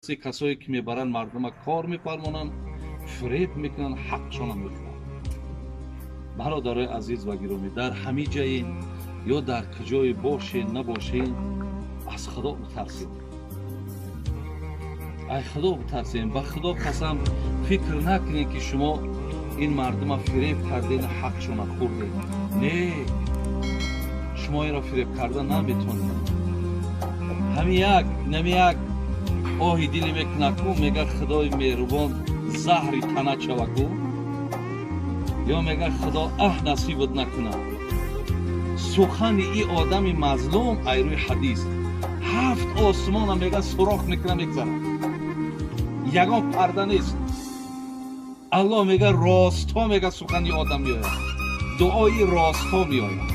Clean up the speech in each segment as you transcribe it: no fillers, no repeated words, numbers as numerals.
Касое ки мебаранд мардума кор мефармонанд, фиреб мекунанд, ҳақшона мехӯранд. Бародарои азиз ва гиромӣ, дар ҳамин ҷаен ё дар куҷое бошед набошед, аз Худо битарсед. Ай Худо битарсем. Ба Худо қасам, фикр накунед, ки шумо ин мардума фиреб кардед, ҳақшона хӯрдед. Не, шумо инро фиреб карда наметонед. Ҳамин як нами як оҳи диле мекунад ку, мега Худои меҳрубон, заҳри тана чава ку, ё мега Худо аҳ насибат накунад. Сухани и одами мазлум ай рӯи ҳадис ҳафт осмона мега сурох мекуна, мегзарад, ягон парда нест. Аллоҳ мега ростҳо, мега сухани одам меояд, дуои ростҳо меояд.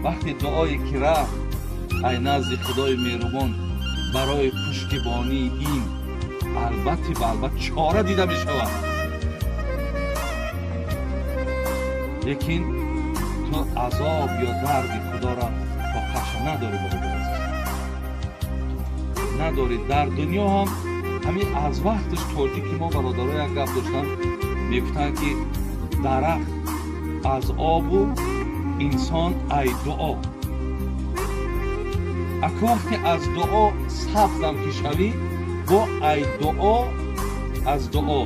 Вақте дуое ки рафт ай назди Худои меҳрубон барои пуштибонии ин, албатти ба албат чора дида мешавад. Лекин ту азоб ё дарди Худоро тоқаша надорӣ, бародар азиз, надорӣ. Дар дунё ҳам ҳамин аз вақташ тоҷики мо, бародаро, як гап доштанд, мегуфтанд, ки дарахт аз обу инсон ай дуо. Аку вақте аз дуо сабзам ки шавӣ, бо ай дуо, аз дуо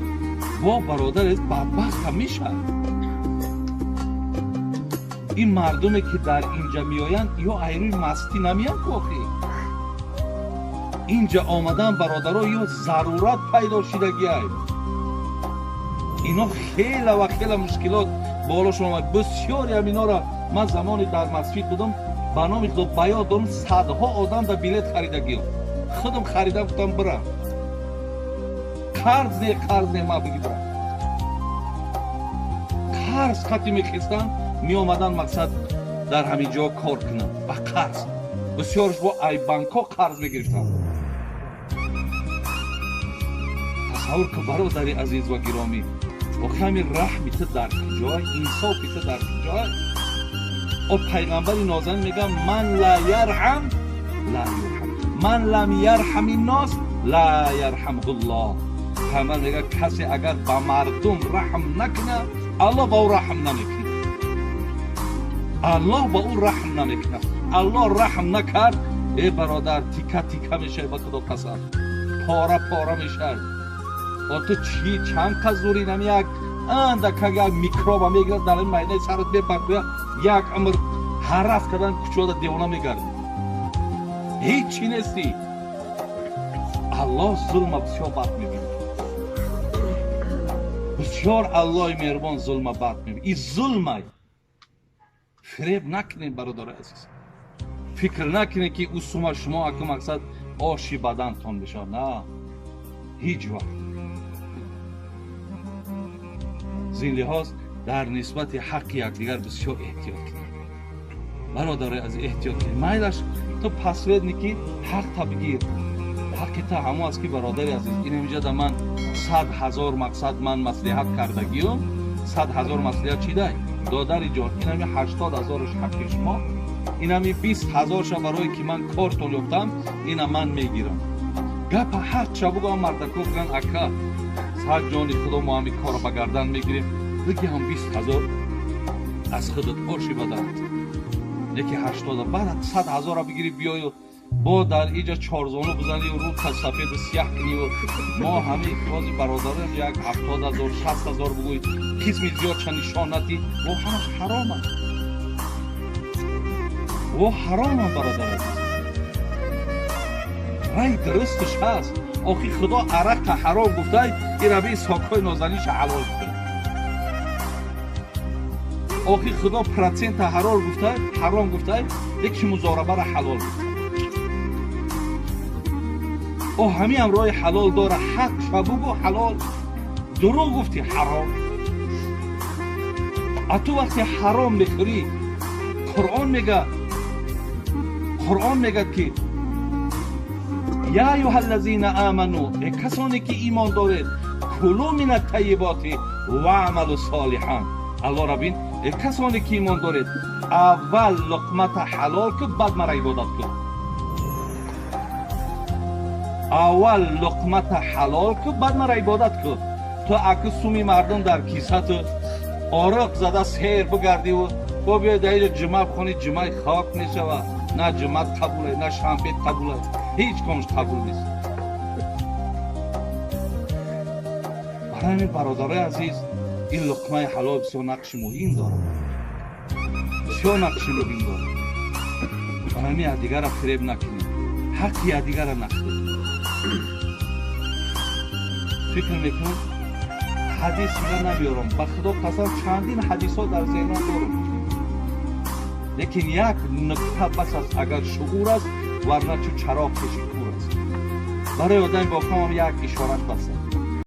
бо бародаре бадбахтам мешавад. Ин мардуме ки дар инҷа меоянд, ё ай рӯи мастӣ намеянд ку, охи инҷа омадан, бародаро, ё зарурат пайдо шидагиай. Ино хела ва хела мушкилот болошон омад. Бисёре ам инора ман замоне дар масҷид будам, ба номи Худо ба ёд дорам, садҳо одам да билет харидагиём, худам харидам, гуфтам бирам, қарз не, қарз не, ман биги бирам. Қарз хати мехестам, меомадан, мақсад дар ҳамин ҷо кор кунам ба қарз. Бисёрш бо ай банкҳо қарз мегирифтам. Тасаввур кун, бародари азиз ва гиромӣ, охи ҳамин раҳми ту дар куҷой, инсофи ту дар куҷой? О пайғамбари нозанин мега: ман ла ярҳам ла юрҳам, ман лам ярҳами нос ла ярҳамҳуллоҳ. Пайғамбар мега: касе агар ба мардум раҳм накунад, Аллоҳ ба ӯ раҳм намекунад. Аллоҳ ба ӯ раҳм намекунад. Аллоҳ раҳм накард, э бародар, тика тика мешавӣ, ба Худо қасам, пора пора мешавӣ. О ту чӣ чанд кас зури нами як андакак як микроба мегирад, дар ин майнаи сарат мепартояд, як умр ҳараф кардан кучода девона мегардӣ, ҳеҷ чӣ нестӣ. Аллоҳ зулма бисёр бад мебинад, бисёр. Аллоҳи меҳрубон зулма бад мебинад. И зулмай, фиреб накунед, бародари азиз. Фикр накунед, ки ӯ сума шумо аку мақсад оши бадантон мешавад. На, ҳеҷ вақт. Зин лиҳоз дар нисбати ҳаққи якдигар бисёр эҳтиёт кунед, бародари азиз, эҳтиёт кунед. Майлаш, ту посредники, ҳақта бигир, ҳаққи та ҳамо аст, ки бародари азиз, ин инҷа ман 100 000 мақсад ман маслиҳат кардагиюм, 100 000 маслиҳат чидай, додари ҷон, инами 80 000-аш ҳаққи шумо, инами 20 000-ша барое ки ман кортон ёфтам, ина ман мегирам. Гапа ҳарча бугам, мардако биган: ака, сад ҷони Худо, мо ҳами корро ба гардан мегирем, биги ҳам 20 000 аз худат оши баданат, яки ҳаштода, баъд 100 000-а бигири, биёю бо дар иҷа чорзону бизанию рӯта сафеду сияҳ кунию мо ҳами бози бародарам як 70 000, 60 000 бугӯй, қисми зиёдша нишон надӣ, во ҳамаш ҳаромам, во ҳаромам, бародар азиз. Рай дурусташ ҳаст. Охи Худо арақа ҳаром гуфтай, ираби сокҳои нозаниша ҳалол гуфтай. Охи Худо процента ҳаром гуфтай, ҳаром гуфтай, яки музорабара ҳалол гуфтай. О ҳамиам роҳи ҳалол дора. Ҳақ шабугу ҳалол, дурӯғ гуфтӣ, ҳаром. А ту вақте ҳаром мехӯрӣ, Қуръон мега, Қуръон мегӯяд, ки я аюҳа ллазина аману, э касоне ки имон доред, кулу мин аттайиботи ваъмалу солиҳан. Аллоҳ бин: э касоне ки имон доред, аввал луқмата ҳалол кун, баъд мара ибодат кун. Аввал луқмата ҳалол ку, баъд мара ибодат ку. Ту аку суми мардум дар кисату ороқ зада сер бигардиву бо биёй дар иҷо ҷума бихонӣ, ҷумаи хок мешавад. На ҷумат қабуле, на шанбет қабуле, ҳеҷ комш қабул нест. Барои ҳамин, бародарои азиз, ин луқмаи ҳалол бисёр нақши муҳим дорад, бисёр нақши муҳим дорад. Барои ҳамин якдигарро фиреб накунед, ҳаққи якдигарро нахӯред. Фикр мекунам, ҳадис дига намеёрам, ба Худо қасам, чандин ҳадисҳо дар зеҳнам дорам, лекин як нукта бас аст, агар шуур аст, варна чу чароғ пеши кур аст. Барои одами бофаҳмам як ишорат бас аст.